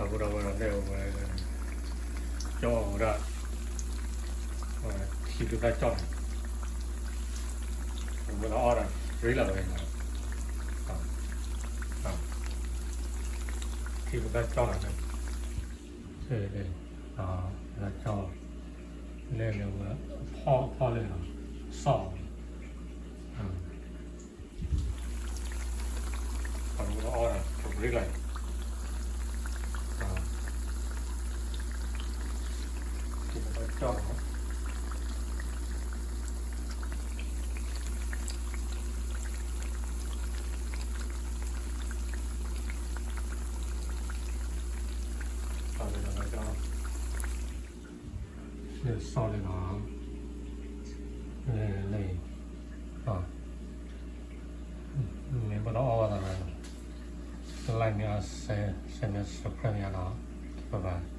အိၣ်ဒီးဝဲဒၣ်လၢဝဲ ကၠီဝဲဒၣ် ထံဖုသၣ်ကၠီန့ၣ် ဝဲဒၣ်အီၣ်ဒီးရ့လီၤဝဲန့ၣ် ထံဖုသၣ်ကၠီန့ၣ် သၣ်ကၠီ လဲၤလၢဝဲအဖီၣ်အဖီၣ်လၢ စီၣ် အဝဲဒၣ်အီၣ်ဒီးရ့လီၤ ထံဖုသၣ်ကၠီန့ၣ် စီၣ်လံနီၤ လၢ လၢ မ့ၢ်ဘၣ်ဒီးအီၣ်ဘၣ်သးလီၤ like မ့ၢ်အီၤ share မ့ၢ် subscribe မ့ၢ်အီၤနီၤ bye bye